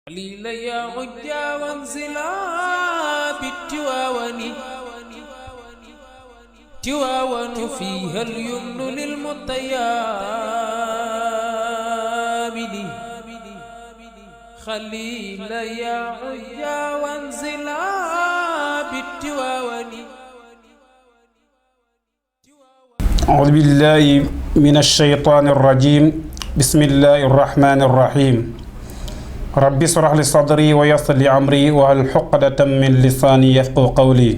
قليل يا عجا وانزلا بالتواون تواون فيها اليمن للمطيابد خليل يا عجا وانزلا بالتواون. أعوذ بالله من الشيطان الرجيم. بسم الله الرحمن الرحيم. رب اشرح لي صدري ويسر لي أمري واحلل عقدة من لساني يفقهوا قولي.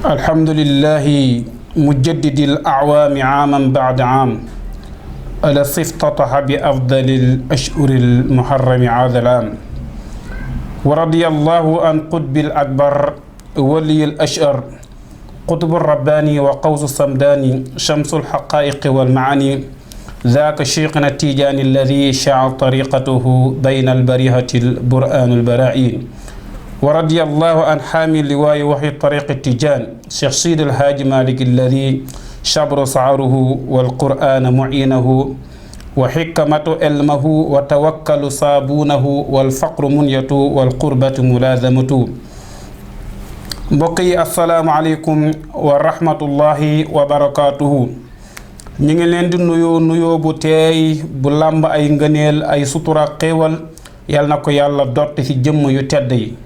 الحمد لله مجدد الأعوام عاما بعد عام الذي افتتح بأفضل الأشهر المحرم هذا العام، ورضي الله عن قطب الأكبر ولي الأشهر قطب الرباني وقوس السمداني شمس الحقائق والمعاني ذاك شيخنا التيجاني الذي شاع طريقته بين البريهة البرآن البرائين، ورضي الله عن حامل لواء وحي طريق التيجان شيخ سيد الحاج مالك الذي شبر سعره والقرآن معينه وحكمة علمه وتوكل صابونه والفقر منيته والقربة ملازمته. mbokk yi asalaamaaleykum wa rahmatullahi wa barakaatuhu. ñu ngi leen di nuyoo bu teey bu làmb ay ngëneel ay sutura xéewal yal na ko yàlla dotti ci jëmm yu tedd yi,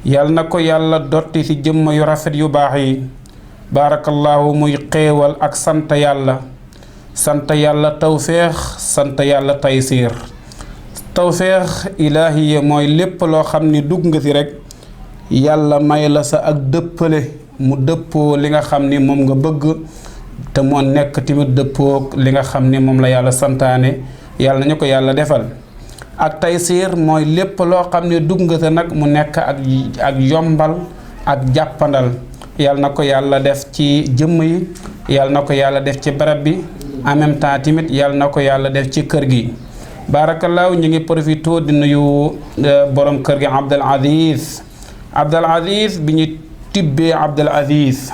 yal na ko yàlla dotti ci jëmm yu rafet yu baax yi. barakallahu muy xéewal ak sant yàlla tawféex sant yàlla taysiir. tawféex ilaahiya mooy lépp loo xam ni dugg nga ci rek yàlla may la sa ak dëppale mu dëppoo li nga xam ni moom nga bëgg te moo nekk tamit dëppoo li nga xam ni moom la yàlla santaane. yàlla nañu ko yàlla defal. ak taysiir mooy lépp loo xam ne dugg nga te nag mu nekk ak yombal ak jàppandal. yàlla na ko yàlla def ci jëmm yi, yàlla na ko yàlla def ci barab bi, en même temps tamit yàlla na ko yàlla def ci kër gi. barakallahu ñu ngi profité di nuyu borom kër gi Abdul Aziz bi ñu tibbee Abdul Aziz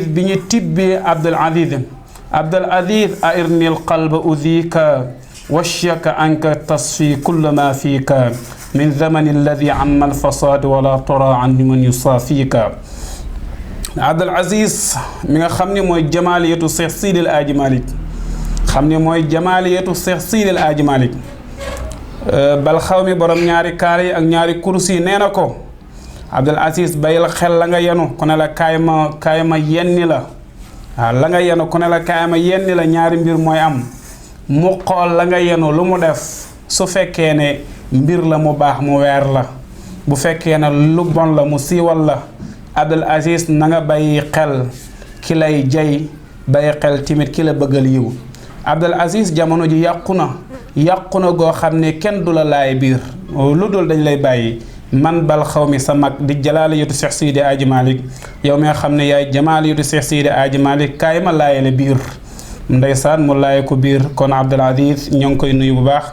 bi ñu tibbee Abdul Aziz airnil qalba udika washyaka anka tasfi kulla ma fika min zamani alladi amma alfasad wala tara an man yusafika. Abdul Aziz mi nga xam ne mooy jamaaliyatu Cheikh Sidi El Hadji Malick, bal xaw mi borom ñaari kaar yi ak ñaari kursi nee na ko Abdul Aziz bayil xel la nga yenu ku ne la kaay ma yenni la. waaw la nga yenu ku ne la kaay ma yenni la, ñaari mbir mooy am. mu xool la nga yenu lu mu def, su fekkee ne mbir la mu baax mu weer la, bu fekkee ne lu bon la mu siiwal la. Abdul Aziz na nga bàyyi xel ki lay jay, bàyyi xel timit ki la bëggal yiw. Abdul Aziz jamono ji yàqu na goo xam ne kenn du la laay biir, lu dul dañ lay bàyyi. man bal xaw mi sa mag di jalaaliyatu Cheikh Sidi Hadji Malick, yow mi nga xam ne yaay jamaaliyatu Cheikh Sidi Hadji Malick, kaay ma laayale biir. ndeysaan mu laaye ko biir. kon Abdul Aziz ñoo ngi koy nuyu bu baax,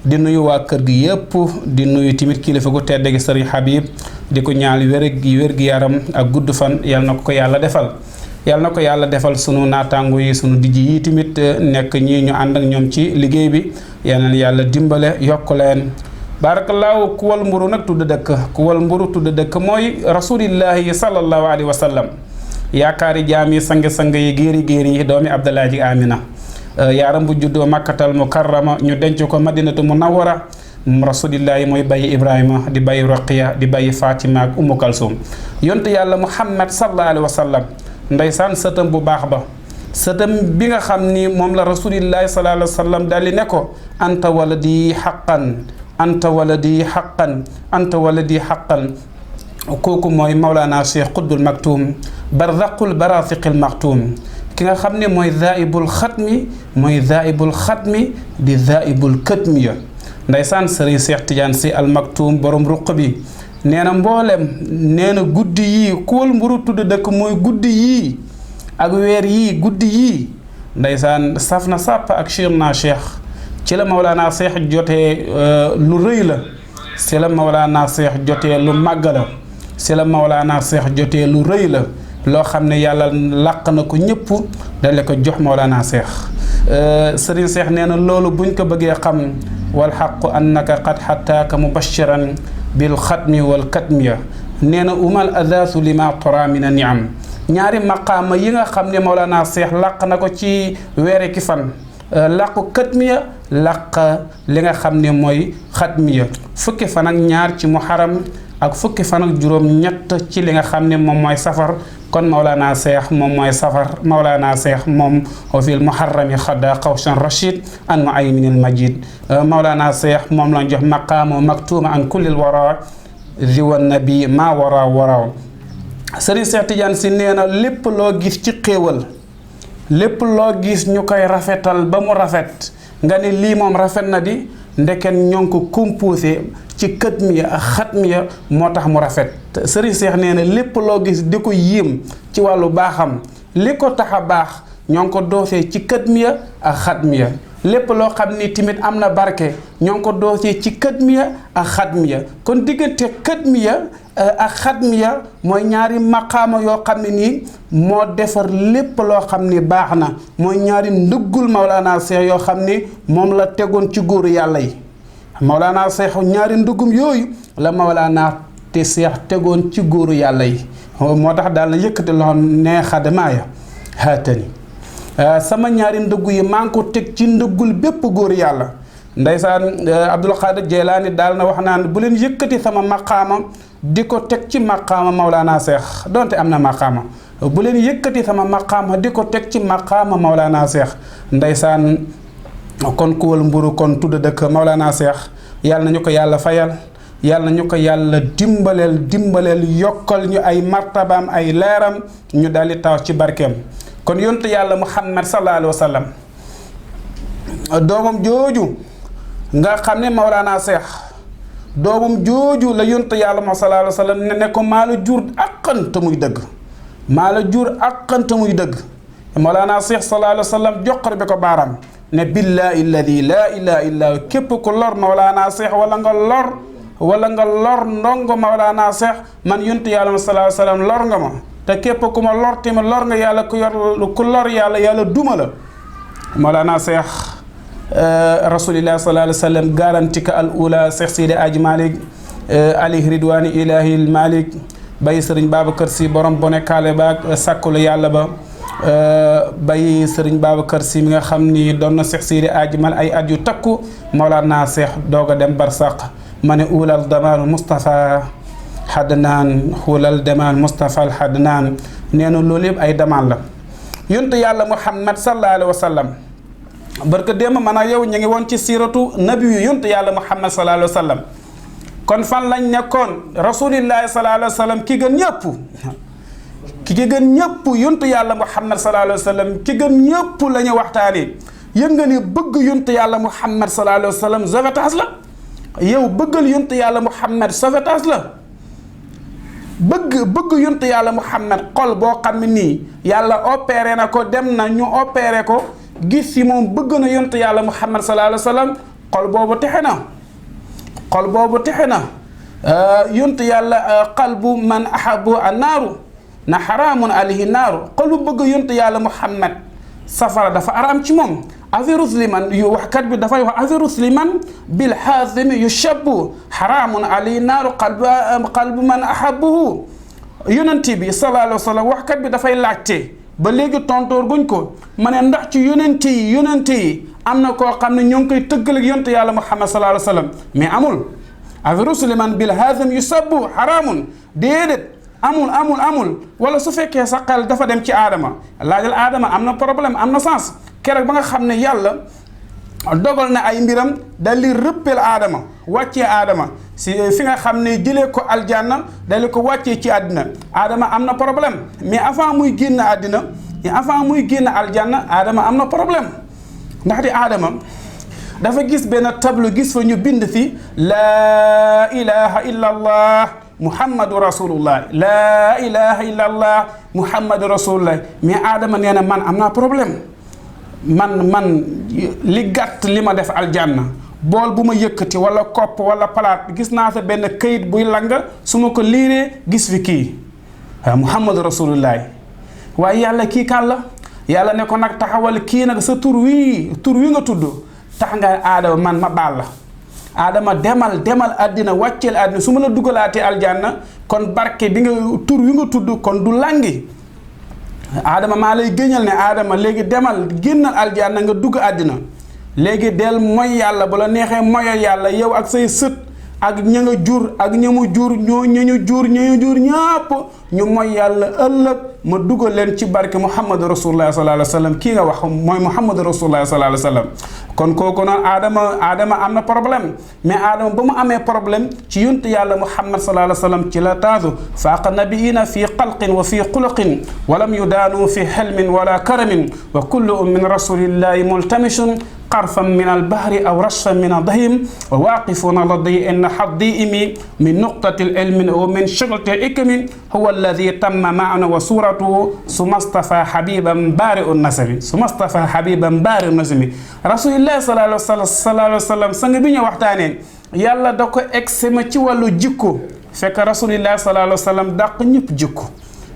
di nuyu waa kër gi yëpp, di nuyu tamit kilifa gu tedd gi Sëriñ Habib, di ko ñaal wér gi yaram ak gudd fan. yal na ko yàlla defal. yàlla na ko yàlla defal sunu naataango yi, sunu dijj yi tamit nekk ñii ñu ànd ak ñoom ci liggéey bi. yal na yàlla dimbale yokk leen. barakallahu ku wal mburu nag tudd dëkk mooy rasulillahi sallallahu alayhi wa sallam, yaakaari jaam yi, sang yi, géeri yi, doomi Abdalaaji Amina, yaaram bu juddoo makkatal mukarrama ñu denc ko madinatu munawwara. rasulillahi mooy bàyyi Ibrahima, di bàyyi Roqiya, di bàyyi Fatima ak Ummu Kalsum. yonte yàlla Muhammad sallallahu alayhi wa sallam ndeysaan sëtam bu baax ba, sëtam bi nga xam ni moom la rasulillahi sallallahu alayhi wa sallam daal di ne ko anta waladi haqqan. kooku mooy Mawlana Cheikh Qutbul Maktum barzaqul barafiqil maktum, ki nga xam ne mooy zaibul xatmi di zaibul këtmiya. ndeysaan Sëriñ Cheikh Tidiane Sy al Maktum borom ruq bi nee na mboolem, nee na guddi yii ku wal mburu tudd dëkk mooy guddi yii ak weer yii, guddi yii ndeysaan saf na sàpp ak Cheikhna Cheikh. ci la Mawlana Cheikh jotee lu rëy la, ci la Mawlana Cheikh jotee lu màgg la, ci la Mawlana Cheikh jotee lu rëy la, loo xam ne yàlla làq na ko ñëpp dale ko jox Mawlana Cheikh. Serigne Cheikh nee na loolu buñ ko bëggee xam wal xaqu annaka qad xattaaka mubashiran bil xatmi wal katmiya nee na umal adaasu lima tora min a niam ñaari maqaama yi nga xam ne Mawlana Cheikh làq na ko ci weere ki fan làqu katmiya làq li nga xam ne mooy xatmiya fukki fan ak ñaar ci muharram ak fukki fan ak juróom ñett ci li nga xam ne moom mooy safar kon Mawlana Cheikh moom mooy safar Mawlana Cheikh moom wa fil muharrami xadda qawshan rachid an muayminil majid Mawlana Cheikh moom lañ jox maqaamu maktuuma an kullil wara ziwa nabi maa wara Serigne Cheikh Tidiane Sy nee na lépp loo gis ci xéewal lépp loo gis ñu koy rafetal ba mu rafet nga ne lii moom rafet na di ndeken ñoo ngi ko composé ci katmiya ak xatmiya moo tax mu rafet Serigne Cheikh nee na lépp loo gis di ko yéem ci wàllu baaxam li ko tax a baax ñoo ngi ko doosee ci katmiya ak xatmiya lépp loo xam ni tamit am na barke ñoo ngi ko doosee ci katmiya ak xatmiya kon diggante katmiya ak xatmiya mooy ñaari maqaama yoo xam ne nii moo defar lépp loo xam ni baax na mooy ñaari ndëggul Mawlana Cheikh yoo xam ni moom la tegoon ci góoru yàlla yi Mawlana Cheikh ñaari ndëggum yooyu la Mawlana te Cheikh tegoon ci góoru yàlla yi moo tax daal na yëkkati loxo nee xadamaaya haatani sama ñaari ndëggu yi maa ngi ko teg ci ndëggul bépp góoru yàlla ndeysaan Abdul Qadir Jeylaani daal na wax naan bu leen yëkkati sama maqaama di ko teg ci maqaama Mawlana Cheikh donte am na maqaama bu leen yëkkati sama maqaama di ko teg ci maqaama Mawlana Cheikh ndeysaan kon ku wal mburu kon tudd dëkk Mawlana Cheikh yàlla nañu ko yàlla fayal yàlla nañu ko yàlla dimbaleel yokkal ñu ay martabaam ay leeram ñu daldi taw ci barkeem kon yontu yàlla Muhammad sallallahu alayhi wa sallam doomam jooju nga xam ne Mawlana Cheikh doomam jooju la yontu yàlla ma sallallahu alayhi wa sallam ne ko maa la jur àqante muy dëgg maa la jur àqante muy dëgg Mawlana Cheikh sallallahu alayhi wa sallam joxar bi ko baaraam ne billahi alladi laa ilaha illa képp ku lor Mawlana Cheikh wala nga lor ndongo Mawlana Cheikh man yontu yàlla ma sallallahu alayhi wa sallam lor nga ma te képp ku ma lor tamit lor nga yàlla ku lor yàlla duma la Mawlana Cheikh rasulillah sallallahu alayhi wa sallam garanti ka al ula Cheikh Sidi Aji Malick alayhi ridwani ilahi al Malik bay Serigne Babacar Sy borom bone kaale baak sàkkulu yàlla ba bay Serigne Babacar Sy mi nga xam ni doon na Cheikh Sidi Aji Mal ay at yu takku Mawlana Cheikh doog a dem barsaq ma ne ulal damal Moustapha Hadnaan xulal demaan Moustapha al Hadnaan nee na loolu yëpp ay demaan la yontu yàlla Muhammad sallallahu alayhi wa sallam barka démb man ak yow ñu ngi woon ci siiratu nabi yu yontu yàlla Muhammad sallallahu alayhi wa sallam kon fan lañ nekkoon rasulillahi sallallahu alayhi wa sallam ki gën ñëpp ki gën ñëpp yontu yàlla Muhammad sallallahu alayhi wa sallam ki gën ñëpp la ñu waxtaanee yëg nga ni bëgg yontu yàlla Muhammad sallallahu alayhi wa sallam sauvetage la yow bëggal yontu yàlla Muhammad sauvetage la bëgg yontu yàlla Muhammad xol boo xam ne nii yàlla opéré na ko dem na ñu opéré ko gis si moom bëgg na yontu yàlla Muhammad sallallahu alayhi wa sallam xol boobu texe na yontu yàlla qalbu man ahabu an naaru na xaraamun alayhi naaru xolu bëgg yontu yàlla Muhammad safara dafa araam ci moom avirus liman yu waxkat bi dafay wax avirus liman bil xaasimi yu shabbu xaraamun alayhi naaru qalbu man ahabuhu yonent bi sallallahu alayhi wa sallam waxkat bi dafay laajte ba léegi tontoor guñ ko ma ne ndax ci yonent yi am na koo xam ne ñoo ngi koy tëggal ak yonent yàlla Muhammad sallallahu alayhi wa sallam mais amul avirus liman bil xaasimi yu shabbu xaraamun déedéet amul wala su fekkee sa xel dafa dem ci aadama laajal aadama am na problème am na sens keroog ba nga xam ne yàlla dogal na ay mbiram dal di rëppel aadama wàccee aadama si fi nga xam ne jëlee ko aljanna dal di ko wàccee ci àddina aadama am na problème mais avant muy génn àddina avant muy génn aljanna aadama am na problème ndaxte aadama dafa gis benn tableau gis fa ñu bind fi laa ilaha illa allah muhammadu rasulullah laa ilaha illa allah muhammadu rasulullah mais aadama nee na man am naa problème man li gàtt li ma def aljanna bool bu ma yëkkati wala kopp wala palaat gis naa fa benn këyit buy lang su ma ko liiree gis fi kii waaw muhammadu rasulullah waaye yàlla kii kan la yàlla ne ko nag taxawal kii nag sa tur wi nga tudd tax nga aadama man ma baal la aadama demal àddina wàcceel àddina su ma la dugalaatee aljanna kon barke bi nga tur wi nga tudd kon du langi aadama maa lay géñal ne aadama léegi demal génnal aljanna nga dugg àddina léegi del mooy yàlla bu la neexee moyal yàlla yow ak say sët ak ña nga jur ak ña mu jur ñu jur ñëpp ñu mooy yàlla ëllëg ma dugal leen ci barke muhammadu rasulullah sallallahu alayhi wa sallam kii nga wax mooy muhammadu rasulullah sallallahu alayhi wa sallam kon kooku noonu aadama am na problème mais aadama ba mu amee problème ci yonent yàlla muhammad sallallahu alayhi wa sallam ci la taasu faaqa nabiina fi xalqin wa fi xuluqin walam yudaanu fi xelmin wala karamin wa kullu min rasulillahi multamisun قرفا من البحر أو رشفا من الضيم وواقفون لدي إن حظيئمي من نقطة العلم ومن شغلة الحكم هو الذي تم معنا وصورته ثم اصطفى حبيبا بارئ النسب ثم اصطفى حبيبا بارئ النسب رسول الله صلى الله عليه وسلم سنگ بي ñu waxtaane yàlla da ko exema ci wàllu jikko fekk rasulillah sallallahu alayhi wa sallam dàq ñëpp jikko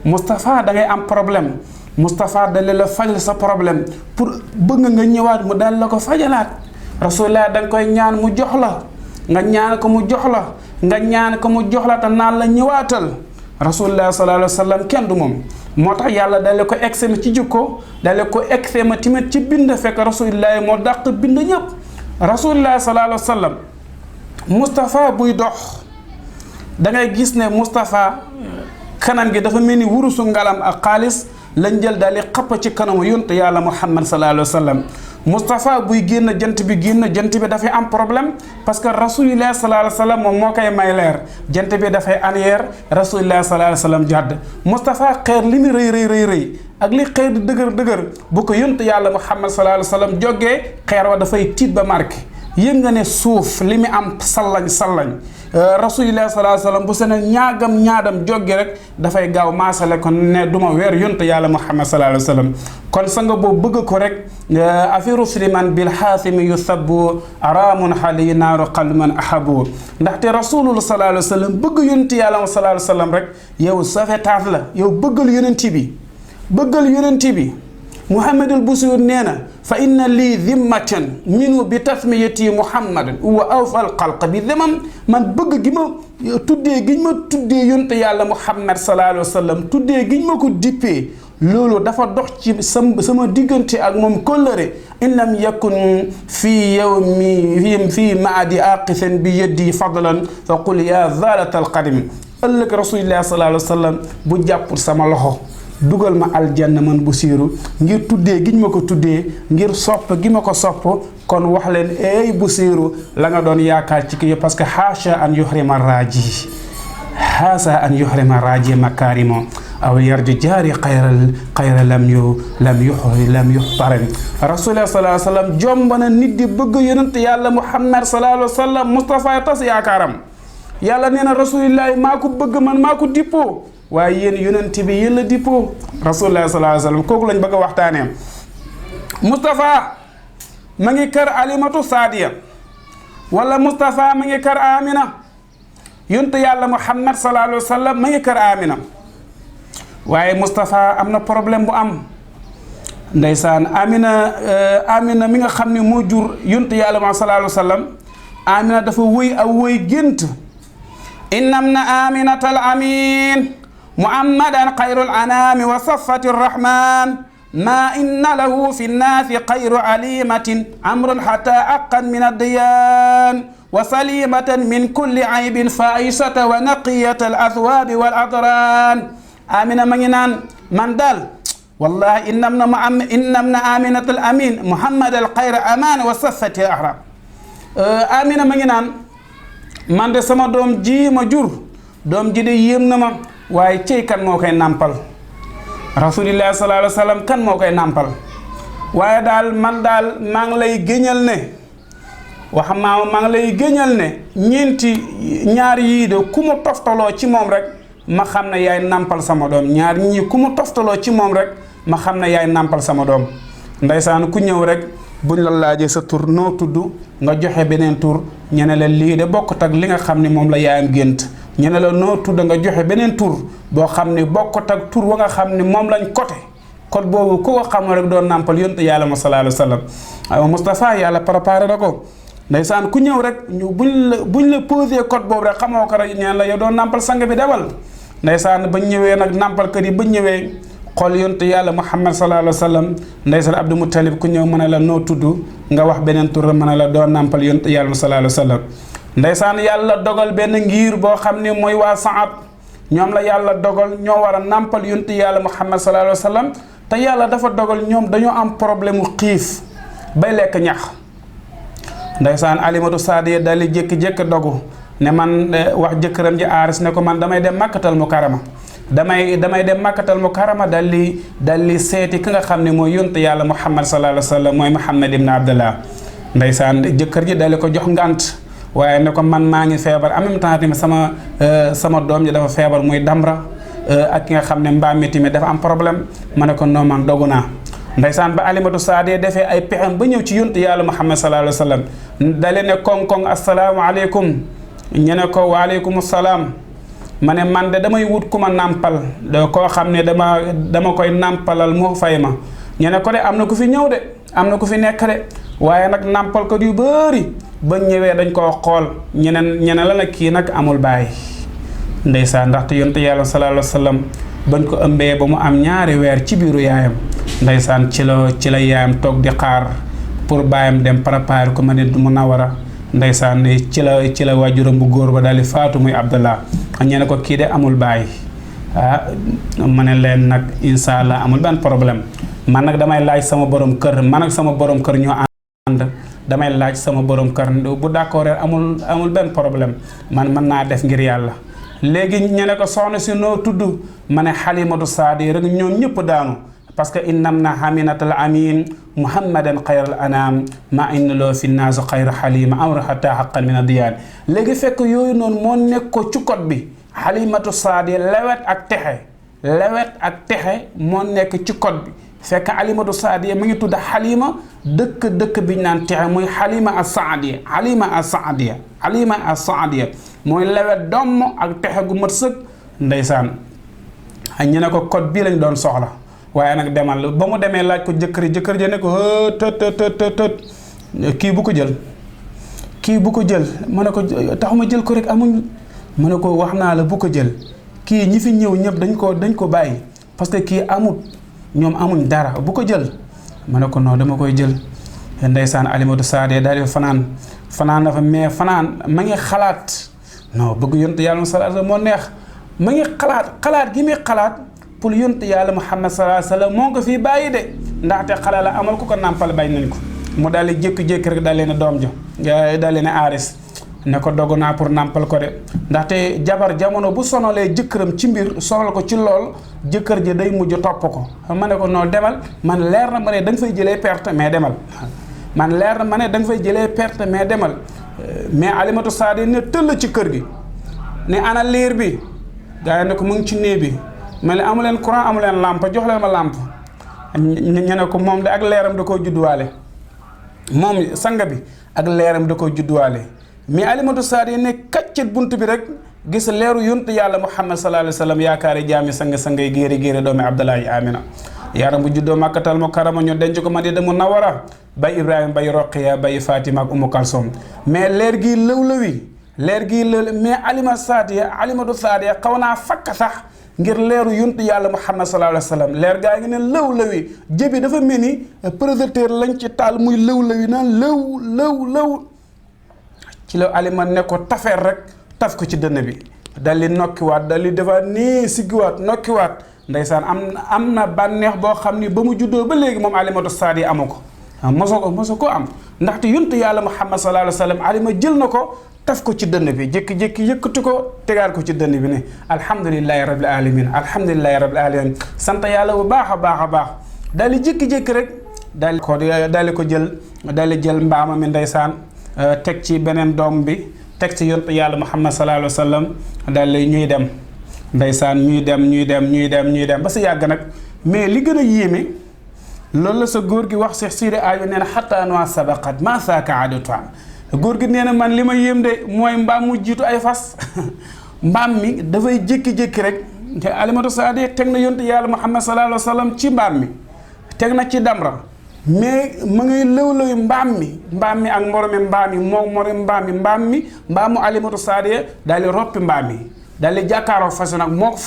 Moustapha da ngay am problème Moustapha dale la fajal sa problème pour bëgg nga ñëwaat mu dal la ko fajalaat rasulullah da nga koy ñaan mu jox la nga ñaan ko mu jox la nga ñaan ko mu jox la te naan la ñëwaatal rasulullah sallallahu alayhi wa sallam kenn du moom moo tax yàlla dale ko exeme ci jikko dale ko exeme tamit ci bind fekk rasulullah moo dàq bind ñëpp rasulullah sallallahu alayhi wa sallam Moustapha buy dox da ngay gis ne Moustapha kanam gi dafa mel ni wurusu ngalam ak xaalis lañ jël daal di xappa ci kanamu yonent yàlla muhammad sallallahu alayhi wa sallam Moustapha buy génn jant bi dafay am problème parce que rasulillah sallallahu alayhi wa sallam moom moo koy may leer jant bi dafay arrière rasulillah sallallahu alayhi wa sallam jàdd Moustapha xeer li mu rëy ak li xeer di dëgër bu ko yonent yàlla muhammad sallallahu alayhi wa sallam jógee xeer wa dafay tiit ba marqué yëg nga ne suuf li mu am sallañ rasulillah sallallahu alayhi wa sallam bu sene ñaadam jóge rek dafay gaaw maasale ko ne duma weer yonte yàlla muhammad sallallahu alayhi wa sallam kon sa nga boobu bëgg ko rek afiru sliman bil xaasimi yusabbu aramun xali naaru qalman ahabu ndaxte rasulullah sallallahu alayhi wa sallam bëgg yonte yàlla sallallahu alayhi wa sallam rek yow sauvetage la yow bëggal yonent bi muhammadul busir nee na fa inna lii zimmatan minu bi tasmiyati muhammadan wa awfal xalq bi demam man bëgg gi ma tuddee yonte yàlla muhammad sallallahu alayhi wa sallam tuddee giñ ma ko dippee loolu dafa dox ci sama diggante ak moom kóllëre in lam yakun fii yawmi fii maadi aqisan bi yeddi fadlan fa qul ya zalatal qadim ëllëg rasulillah sallallahu alayhi wa sallam bu jàppul sama loxo dugal ma aljanna man bu siiru ngir tuddee giñ ma ko tuddee ngir sopp gi ma ko sopp kon wax leen eey bu siiru la nga doon yaakaar ci kii parce que haasha an yuhrima raaji makarimo aw yarju jaari xayra lam yuxtaram rasulullah sallallahu alayhi wa sallam jomba na nit di bëgg yonent yàlla muhammad sallallahu alayhi wa sallam Moustapha tas yaakaaram yàlla nee na rasulillahi maa ko bëgg man maa ko dippoo waaye yéen yonent bi yéen la dippoo rasulullah sallallahu alayhi wa sallam kooku lañ bëgg a waxtaanee Moustapha ma ngi kër alimatu saadiya wala Moustapha ma ngi kër amina yonent yàlla muhammad sallallahu alayhi wa sallam ma ngi kër amina waaye Moustapha am na problème bu am ndeysaan amina mi nga xam ne moo jur yonent yàlla muhammad sallallahu alayhi wa sallam amina dafa wëy aw wëy gént innam na aminatal amin محمدا خير الأنام وصفة الرحمن ما إن له في الناس خير عليمة أمر حتى أقا من الديان وسليمة من كل عيب فائشة ونقية الأثواب والأضران آمنة من دال والله إنمنا آمنة الأمين محمد الخير أمان وصفة الأحرام آمنة من de sama doom ji ma jur doom ji de yéem na ma waaye cey kan moo koy nàmpal rasulillah sallallahu alayhi wa sallam kan moo koy nàmpal waaye daal man daal maa ngi lay géñal ne maa ngi lay géñal ne ñaar yii de ku mu toftaloo ci moom rek ma xam ne yaay nàmpal sama doom ñaar ñii ku mu toftaloo ci moom rek ma xam ne yaay nàmpal sama doom ndeysaan ku ñëw rek buñ la laajee sa tur noo tudd nga joxe beneen tur ñene la lii de bokkut ak li nga xam ne moom la yaayam gént ñene la noo tudd nga joxe beneen tur boo xam ne bokkut ak tur wa nga xam ne moom lañ côté code boobu ku ko xam rek doon nàmpal yonent yàlla ma sallallahu alayhi wa sallam waaw Moustapha yàlla préparé na ko ndeysaan ku ñëw rek ñu buñ la posé code boobu rek xamoo ko rek ñaan la yow doon nàmpal sang bi dewal ndeysaan bañ ñëwee nag nàmpal kër yi bañ ñëwee xool yonent yàlla Muhammad sallallahu alayhi wa sallam ndeysaan Abdou Moutalib ku ñëw mën a la noo tudd nga wax beneen tur mën a la doon nàmpal yonent yàlla sallallahu alayhi wa sallam ndeysaan yàlla dogal benn ngir boo xam ne mooy waa Saad ñoom la yàlla dogal ñoo war a nàmpal yonent yàlla Muhammad sallallahu alayhi wa sallam te yàlla dafa dogal ñoom dañoo am problème mu xiif bay lekk ñax ndeysaan Alimatu Saadiya daal di jékki-jékki dogu ne man wax jëkkëram ji aaris ne ko man damay dem màkkatal mu karama damay dem màkkatal mu karama daal di seeti ki nga xam ne mooy yonent yàlla Muhammad sallallahu alayhi wa sallam mooy Muhammad ibn Abdallah ndeysaan jëkkër ji daal di ko jox ngant waaye ne ko man maa ngi feebar en même temps tamit sama doom ji dafa feebar muy Damra ak ki nga xam ne mbaam mi tamit dafa am problème ma ne ko non man dogu naa ndeysaan ba Alimatu Saadiya defee ay pexem ba ñëw ci yonent yàlla Muhammad sallallahu alayhi wa sallam dale ne koŋ-koŋ asalaamaaleykum ñu ne ko waaleykum salaam ma ne man de damay wut ku ma nàmpal koo xam ne dama koy nàmpalal mu fay ma ñu ne ko de am na ku fi ñëw de am na ku fi nekk de waaye nag nàmpal ko yu bëri ba ñëwee dañ koo xool ñeneen la nag kii nag amul baay ndeysaan ndaxte yonent yàlla sallallahu alayhi wa sallam bañ ko ëmbee ba mu am ñaari weer ci biiru yaayam ndeysaan ci la yaayam toog di xaar pour baayam dem préparer ko Madina Munawwara ndeysaan ci la waajuram bu góor ba daal di faatu muy Abdallah ñu ne ko kii de amul baay ma ne leen nag incha allah amul benn problème man nag damay laaj sama borom kër man ak sama borom kër ñoo ànd damay laaj sama borom kër bu d'accord amul benn problème man mën naa def ngir yàlla léegi ñu ne ko soxna si noo tudd ma ne Halimatu Saadiya rek ñoom ñëpp daanu parce que innam na haminatal amin muhammadan xayral anam ma inna loo fi naasu xayra xalima amra xata xaqan min adiyaan léegi fekk yooyu noonu moo nekk ko ci code bi Halimatu Saadiya lewet ak texe moo nekk ci code bi fekk Halimatu Saadiya mu ngi tudd Halima dëkk bi ñu naan texe muy Halima as-Saadiya mooy lewet domm ak texe gu mat sëg ndeysaan ñu ne ko code bii lañ doon soxla waaye nag demal ba mu demee laaj ko jëkkër ji ne ko tët kii bu ko jël ma ne ko taxuma jël ko rek amuñ ma ne ko wax naa la bu ko jël kii ñi fi ñëw ñëpp dañ ko bàyyi parce que kii ñoom amuñ dara bu ko jël ma ne ko non dama koy jël ndeysaan Alimatu Saadiya daal di fanaan dafa mais fanaan ma ngi xalaat non bëgg yonent yàlla sallallahu alayhi wasallam moo neex ma ngi xalaat gi muy xalaat pour yonent yàlla Muhammad sallallahu alayhi wasallam moo ko fii bàyyi de ndaxte xale la amal ku ko nàmpal bañ nañ ko mu daal di jékki-jékki rek daal leen doom jo daal leen aaris ne ko dogu naa pour nàmpal ko de ndaxte jabar jamono bu sonalee jëkkëram ci mbir sonal ko ci lool jëkkër ji day mujj topp ko ma ne ko noo demal man leer na ma ne da nga fay jëlee perte mais demal mais Alimatu Saadiya ne tëll ci kër gi ne ana liir bi gars yi ne ko mu ngi ci néeg bi mel ni amu leen courant amu leen lampe jox leen ma lampe ñu ne ko moom de ak leeram da koo judduwaale moom sanga bi ak leeram da koo judduwaale mais Alimatu Saadiya ne kaccet bunt bi rek gis leeru yonent yàlla Muhammad sallallahu alayhi wa sallam yaakaari jaami sangay géeri doomi Abdullahi Amina yaram bu juddoo Makkatal Mukarrama ñu denc ko Madina Munawwara bay Ibrahima bay Roqiya bay Fatima ak Umu Kalsom mais leer gii lëw mais Alimatu Saadiya xaw naa fakk sax ngir leeru yonent yàlla Muhammad sallallahu alayhi wa sallam leer gaa ngi ne lëw jëbi dafa mel ni projecteur lañ ci taal muy lëw naan lëw ci la Alima ne ko tafeer rek taf ko ci dënn bi dal di nokkiwaat dal di defaat nii siggiwaat nokkiwaat ndeysaan am na bànneex boo xam ni ba mu juddoo ba léegi moom Alimatu Saadiya amu ko moso ko am ndaxte yonent yàlla Muhammad sallallahu alayhi wa sallam Alima jël na ko taf ko ci dënn bi jékki-jékki yëkkati ko tegaat ko ci dënn bi ne alhamdulillahi rabbil alamin sant yàlla bu baax a baax daal di jékki-jékki rek daal di jël mbaama mi ndeysaan teg ci beneen doom bi teg ci yonent yàlla Muhammad sallallahu alayhi wa sallam daal di ñuy dem ndeysaan ñuy dem ba si yàgg nag mais li gën a yéeme loolu la sa góor gi wax Seex Sidi Aajo nee na xataa anwa sabaqat ma saaka aadatuha góor gi nee na man li ma yéem de mooy mbaam mu jiitu ay fas mbaam mi dafay jékki-jékki rek te alimatu saadiya teg na yonte yàlla Muhammad sallallahu alayhi wa sallam ci mbaam mi teg na ci damra mais ma ngay lëw-lëwi mbaam mi ak moromi mbaam mi moo moromi mbaam mi mbaamu alimatu saadiya daal di roppi mbaam mi daal di jàkkaaroo fas yi nag moo ko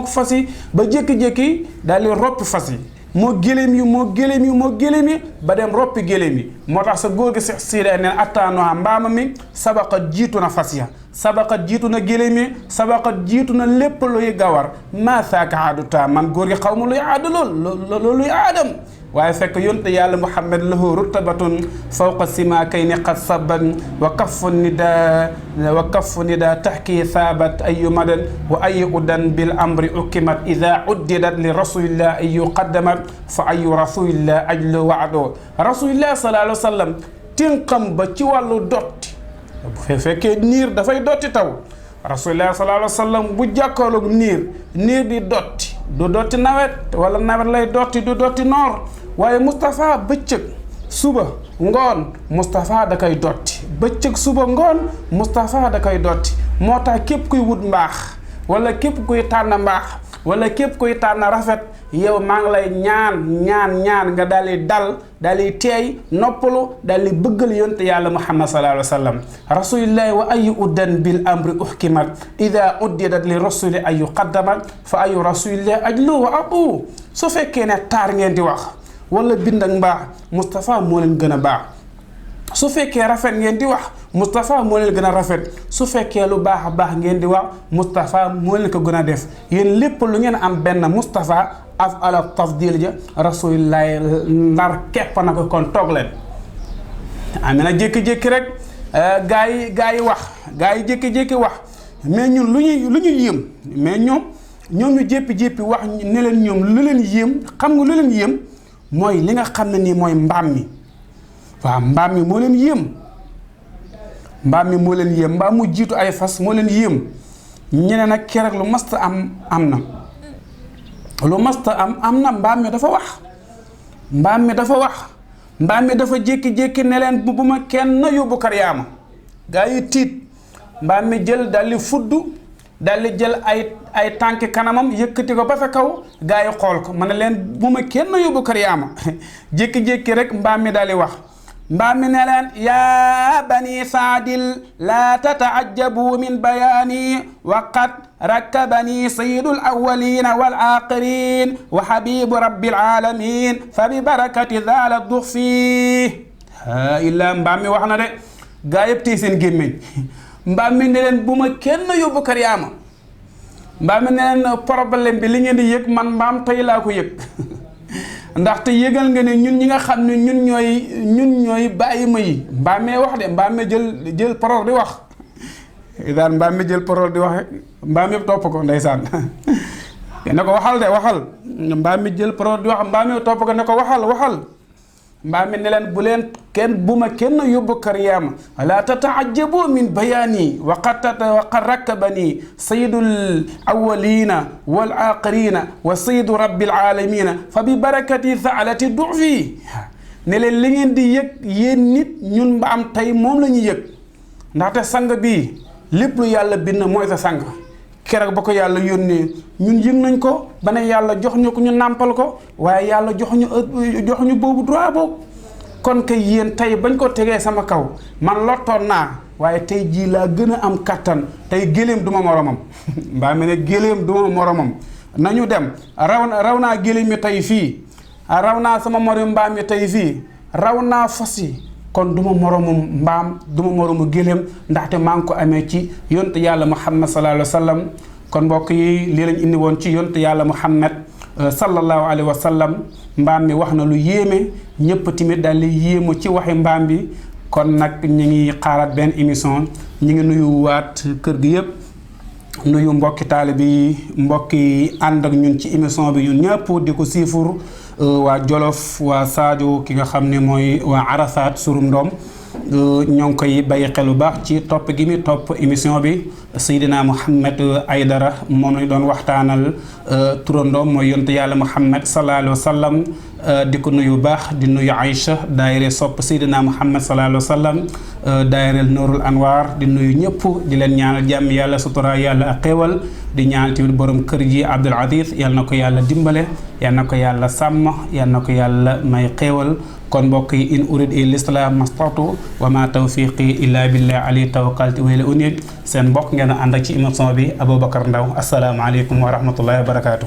fas yi ba jékki-jékki daal di roppi fas yi moo géléem yi ba dem roppi géléem yi moo tax sa góor gi si siida neen attaanoa mbaama mi sabaqat jiitu na fas ya sabaqat jiitu na géléem yi sabaqat jiitu na lépp luy gawar maa saaka aadutta man góor gi xaw ma luy aada loolu luy aadam waaye fekk yonte yàlla Muhammad lahu rutabatun fawqa simaakayni qad saban wa kaffu nida taxki saabat ayu madan wa ayu udan bil amri ukimat ida uddidat li rasulillah ay yuqaddamat fa ayu rasulillah ajlu waado rasulillah sallallahu alayhi wa sallam tinqam ba ci wàllu dotti bu fekkee niir dafay dotti taw rasulillah sallallahu alayhi wa sallam bu jàkkaarloog niir di dotti du dotti nawet wala nawet lay dotti du dotti noor waaye Moustapha bëccëg suba ngoon Moustapha da koy dotti bëccëg suba ngoon Moustapha da koy dotti moo tax képp kuy wut mbaax wala képp kuy tànn mbaax wala képp kuy tànn rafet yow maa ngi lay ñaan nga daal di teey noppalu daal di bëggal yonte yàlla Muhammad sallallahu alayhi wa sallam rasulillahi wa ayu uddan bil amri uhkimat ida uddidat li rasuli ayu qaddamat fa ayu rasulillahi ajlu wa abu su fekkee ne taar ngeen di wax wala bind ak mbaax Moustapha moo leen gën a baax su fekkee rafet ngeen di wax Moustapha moo leen gën a rafet su fekkee lu baax a baax ngeen di wax Moustapha moo leen ko gën a def yéen lépp lu ngeen am benn Moustapha af ala tafdil ja rasulillahi ndar kepp na ko kon toog leen amina jékki-jékki rek gaa yi wax gaa yi jékki-jékki wax mais ñun lu ñu yéem mais ñoom ñu jéppi wax ne leen ñoom lu leen yéem xam nga lu leen yéem mooy li nga xam ne nii mooy mbaam mi waaw mbaam mi moo leen yéem mbaam mu jiitu ay fas moo leen yéem ñeneen nag keroog lu masta am na mbaam mi dafa wax mbaam mi dafa jékki-jékki ne leen bu ma kenn yóbbu Karyaama gaa yi tiit mbaam mi jël daldi fudd daldi jël ay tànki kanamam yëkkati ko ba fa kaw gaa yi xool ko ma ne leen bu ma kenn yóbbu Karyaama jékki-jékki rek mbaam mi daldi wax mbaam mi ne leen yaa bani saadil laa tata'ajjabu min bayaani waqad rakkabani sayyidul awwalina wal aaxirin wa habibu rabbil alamin fa bi barakati daala dux fii illaa mbaam mi wax na de gaa yëpp tey seen gémmiñ mbaam mi ne leen bu ma kenn yóbbu Karyaama mbaam mi ne leen problème bi li ngeen di yëg man mbaam tey laa ko yëg ndaxte yëgal nga ne ñun ñi nga xam ne ñun ñooy bàyyi ma yi mbaam mee wax de mbaam mi jël parole di wax daan mbaam mi jël parole di wax mbaam yëpp topp ko ndeysaan ne ko waxal de waxal mbaam mi jël parole di wax mbaam yëpp topp ko ne ko waxal mbaam mi ne leen bu ma kenn yóbbu Karyaama la tata'ajjabu min bayaani wa qad rakkabani sayyidul awwalina wal aaxirina wa sayyidu rabbil alamina fa bi barakati saalati dufi ne leen li ngeen di yëg yéen nit ñun mbaam tey moom la ñuy yëg ndaxte sang bii lépp lu yàlla bind mooy sa sang keroog ba ko yàlla yónnee ñun yëg nañ ko ba ne yàlla jox ñu ko ñu nàmpal ko waaye yàlla jox ñu boobu droit boobu kon kay yéen tey bañ ko tegee sama kaw man lottoon naa waaye tey jii laa gën a am kattan tey géléem duma moromam mbaa mi ne géléem duma moromam nañu dem raw naa géléem yi tey fii raw naa sama morom mbaam yi tey fii raw naa fas yi kon duma moromu mbaam duma moromu géléem ndaxte maa ngi ko amee ci yonte yàlla Muhammad sallallahu alayhi wa sallam kon mbokk yi lii lañ indi woon ci yonte yàlla Muhammad sallallahu alayhi wa sallam mbaam mi wax na lu yéeme ñëpp tamit daal di yéemu ci waxi mbaam bi kon nag ñu ngi xaaraat benn émission ñu ngi nuyu waat kër gi yëpp nuyu mbokki taalibe yi mbokki ànd ak ñun ci émission bi ñun ñëpp di ko siifur waa Jolof waa Sadio ki nga xam ne mooy waa Arafat Surum Ndoom ñoo ngi koy bàyyi xel bu baax ci topp gi mi topp émission bi Seydina Mouhamed Aidara moom lañ doon waxtaanal turandoom mooy yonte yàlla Mouhamed sallallahu alayhi wa sallam di ko nuyu baax di nuyu Aïcha daayira sopp Seydina Muhammad sallallahu alayhi wa sallam daayira Nourul Anwar di nuyu ñëpp di leen ñaanal jàmm yàlla sutura yàlla ak xéewal di ñaanal tamit borom kër ji Abdul Aziz yal na ko yàlla dimbale yal na ko yàlla sàmm yal na ko yàlla may xéewal kon mbokk yi in urid il islam mastatu wa ma tawfiqi illa billah ali tawakkaltu wa ilayhi unib seen mbokk ngeen a ànd ak ci émission bi Aboubacar Ndaw asalaamaaleykum wa rahmatullahi wa barakaatu.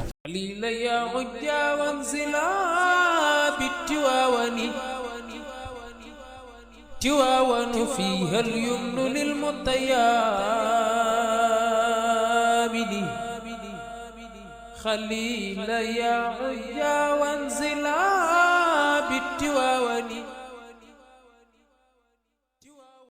تواون فيها اليمن للمطيابد خليل يا عجا وانزلا بالتواون